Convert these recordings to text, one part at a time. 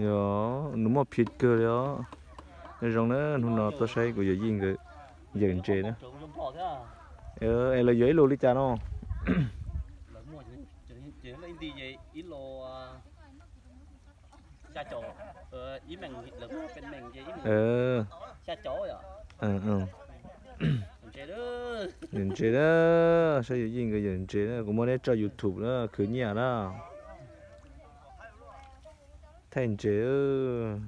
Yog, nws muaj phiv kawg li os. Nyob zoo na, hnub no tuaj saib kuv yawm yij nkawd yawm ntses na. Es lawv yawm ib lus li cas no? Yawm ntses na, saib yawm yij nkawd yawm ntses na, kuv muab neb tso YouTube na, khwv nyiaj na. Thaij ntses,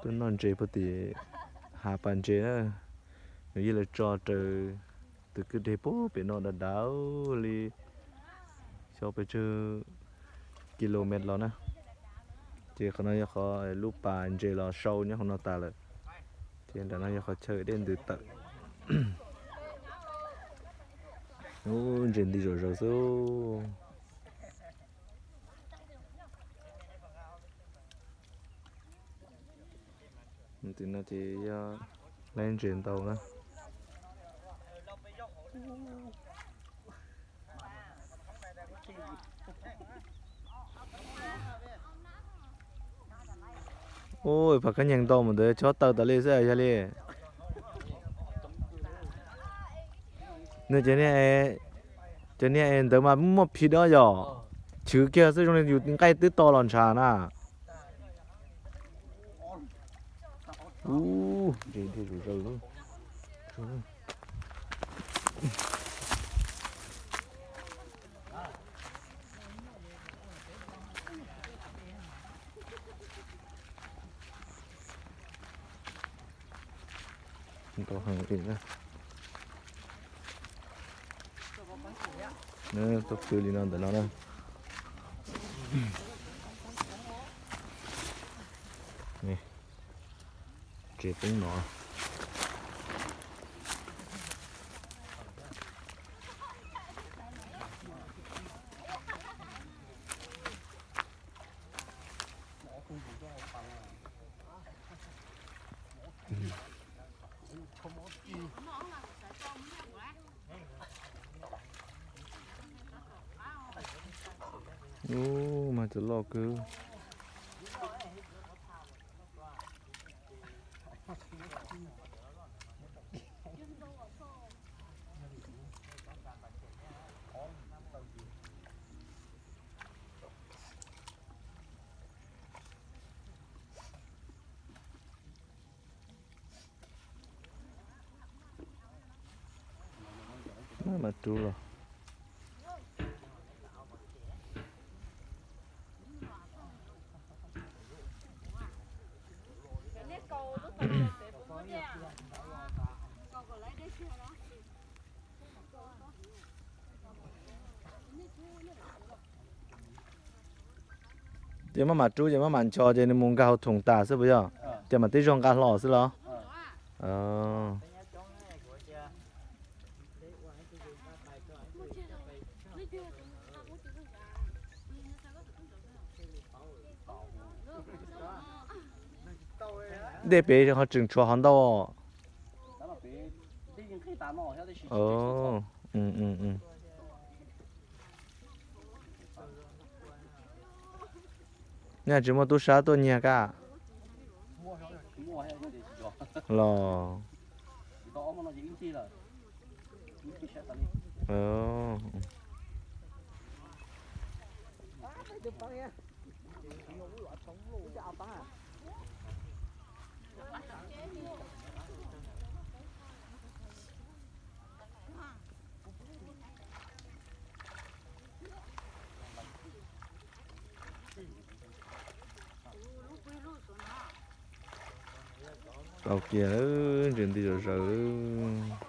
tuaj noj ntses puag tim hav pas ntses na. Yawm yij lawv tso raws tus kwj deg puag pem no dav dav li xyoo pes tsawg kilomev los na. Ces qhov no yog qhov lub pas ntses los sau nyob hauv no tas lawm. Ces nram no yog qhov chaw dej ntws tawm. Ub, ntses nti zom zaws xwb. Tim no ces yog laib ntses ntau na. Ub, pom kab nyeeg ntau mus ntawd chob taw tas li xwb yog li. Nws cov niag, cov niag ntawd mas muaj phiv dob yom. Chwv kiag xwb zoo li yus nqaij twb to los ntshav na. Ub, ntses dhia zuj zus. Ntau heev li na. Tuaj pw li no ntawm no na. Tsev poob no. Ub, mas cov loj kawg. Maj mam rub los. Ces maj mam rub ces maj mam nchos ces nws mus nkag hauv thoom tas xwb puas yog? Ces mam tib zoo nqa hlo xwb los? Dej pem ho tseem tshuav hov ntau. Nej tsis muaj tub sab tuaj nyiag kab los? Tau kiag, ntses nti zom zaws.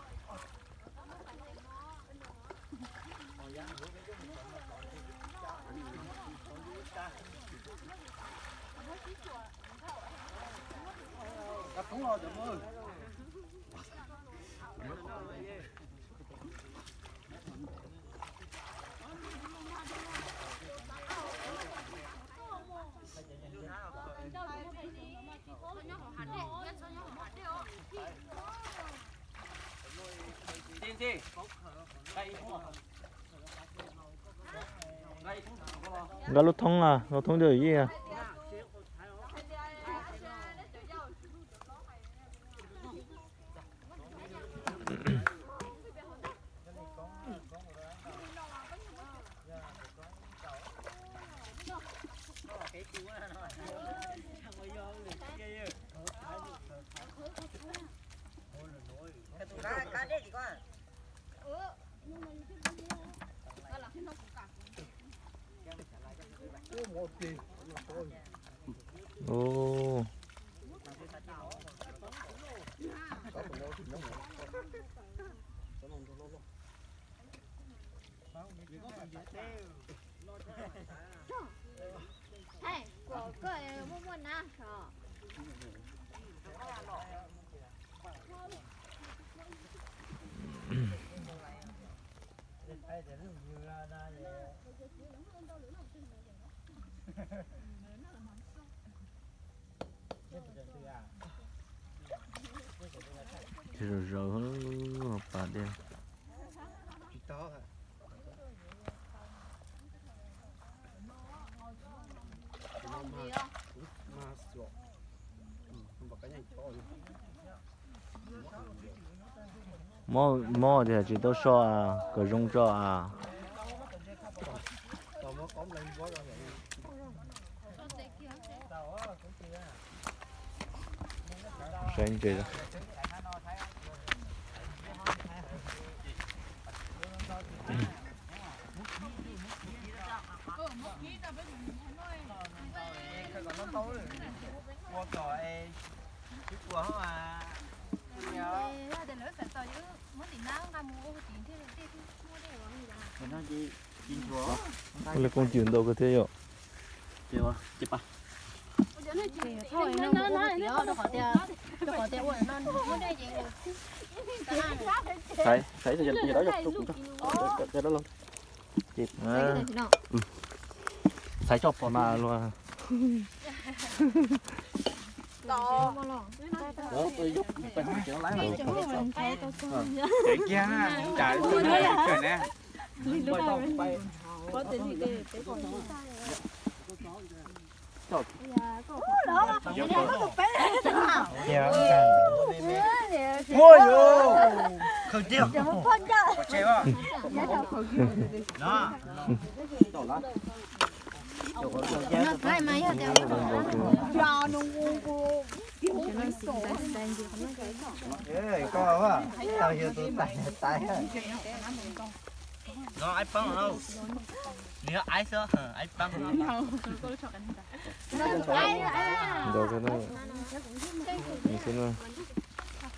Nkag lub thoob a, lub thoob coj yij a. Ub. Hais, kuv koj muaj muaj nab hos. Zaws zaws pas dej. Mob, mob tias tsis tau so, kom zoo tso a. Saib ntses. Ua li kooj cws ntau kawg thiab yom. Txhais tso pom mas luag. No, aib pab no. Nws yog aib pab no. Ntau xwb na. Nws xwb na.